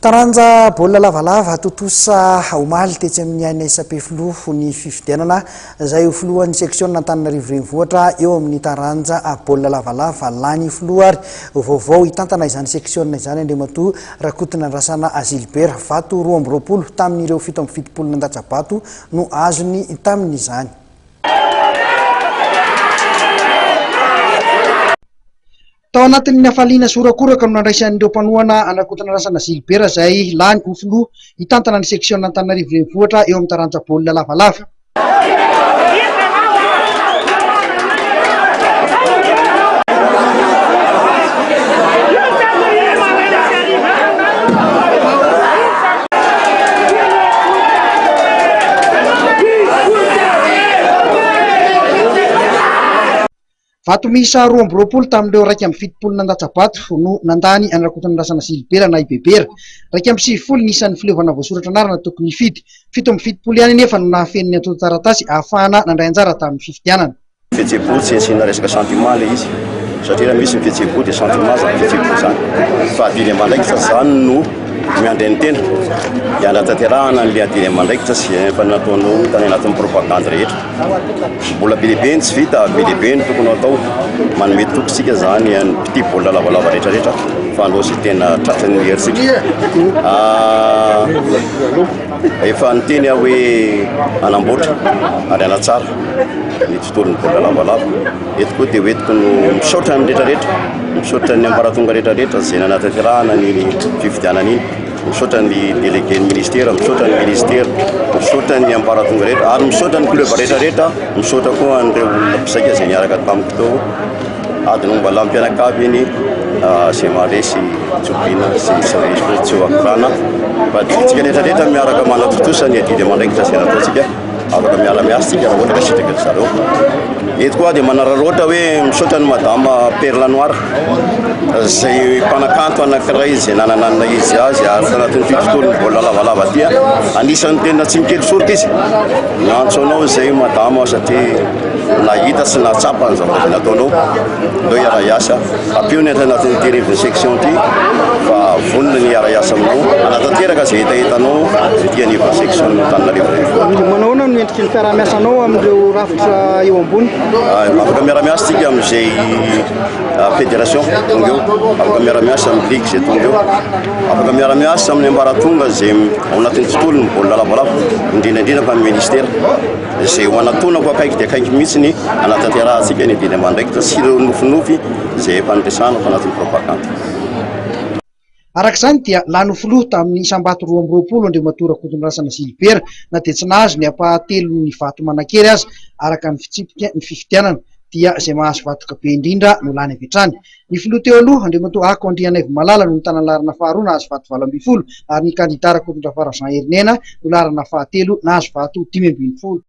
Taranja baolina lavalava, tontosa omaly tetsy amin'ny ANS Ampefiloha ny fifidianana izay ho filohan'ny seksiona Antananarivo Renivohitra eo amin'ny taranja baolina lavalava. Lany filoha ary vaovao hitantana izany seksiona izany Andriamatoa Rakotonandrasana Gilbert. Vato 22 tamin'ireo 77 nandatsa-bato no azony tamin'izany. Tao anatin'ny hafaliana sy horakoraka no nandraisan'ireo mpanohana an'Rakotonandrasana Gilbert izay lany ho filoha hitantana ny seksiona Antananarivo Renivohitra eo amin'ny taranja baolina lavalava. Vato miisa 22 tamin'ireo 71 nandatsa-bato no nandany an'i Rakotonandrasana Gilbert na i Bebera. 91 ny isan'ny fileovana voasoratra anarana tokony hifidy. 77 ihany anefa no nahafeno ny antontan-taratasy ahafahana nandray anjara tamin'ny fifidianana. Fihetseham-po tsy asiana resaka sentiment ilay izy satria raha misy ny fihetseham-po dia sentiment izany fihetseham-po izany fa adidy amandraikitra izany no miandry ny tena dia hanatanterahana an'ilay adidy amandraikitra sy izay efa nataonao tany anatin'ny propagandy rehetra. Mbola be dia be ny tsy vita, be dia be ny tokony ho atao. Manome toky isika izany an'ny mpitia baolina lavalava rehetra rehetra fa hanao izay tena tratran'ny herintsika. Efa niteny aho hoe hanamboatra ary hanatsara ny tontolon'ny baolina lavalava. Eto koa dia hoentiko no misaotra ny rehetra rehetra, misaotra ny ambaratonga rehetra rehetra izay nanatanterahana an'iny fifidianana iny. Misaotra ny délégué ny ministera, misaotra ny ministera, misaotra ny ambaratonga rehetra ary misaotra ny club rehetra rehetra, misaotra koa an'ireo olona mpizaika izay niaraka tamiko teo. Adin'ny ombalahy mpianakavy iny izay maharesy Jobina sy ny Saotra tsy ho akorana fa adidintsika rehetra rehetra miaraka manatontosa ny adidy aman'andraikitra izay nataontsika. Afaka miala miasa tsika raha ohatra ka sitraky ry zareo. Eto koa dia manararaotra hoe misaotra ny madama Perle Noire izay mpanakanto anankiray izay nanana ny izy azy ary tanatin'ity tontolon'ny baolina lavalava ity anisan'ny tena tsy mikely soroka izy. Miantso anao izay madama satria nahita sy nahatsapa ny zavatra izay nataonao. Ndao hiara-hiasa. Ampio ny ato anatin'ity rivon'ny section ity fa vonona ny hiara-hiasa aminao hanatanteraka izay hetahetanao ety anivon'ny section Antananarivo Renivohitra. Manao ahoana no endriky ny fiaraha-miasanao amin'ireo rafitra eo ambony? Afaka miara-miasa isika amin'izay fédération tonga eo, afaka miara-miasa amin'ny ligue izay tonga eo, afaka miara-miasa amin'ny ambaratonga izay ao anatin'ny tontolon'ny baolina lavalava, indrindra indrindra fa ny ministera. Izay ho anatonako akaiky dia akaiky mihitsy ny hanatanterahantsika ny adidy aman'andraikitra sy ireo nofinofy izay efa niresahana tao anatin'ny propagandy. Araka izany dia lany ho filoha tamin'ny isam-bato 22 Andriamatoa Rakotonirasana Gilbert na dia tsy nahazo ny ampahatelon'ny vato manan-kery aza araka ny fitsipika ny fifidianana dia izay mahazo vatoka be indrindra no lany avy hatrany. Ny filoha teo aloha, Andriamatoa Ako Andrianaivomalala no nitana ny laharana faharoa nahazo vato 18 ary ny kandida Rakotondrafara Jean Herinena no laharana fahatelo nahazo vato 15.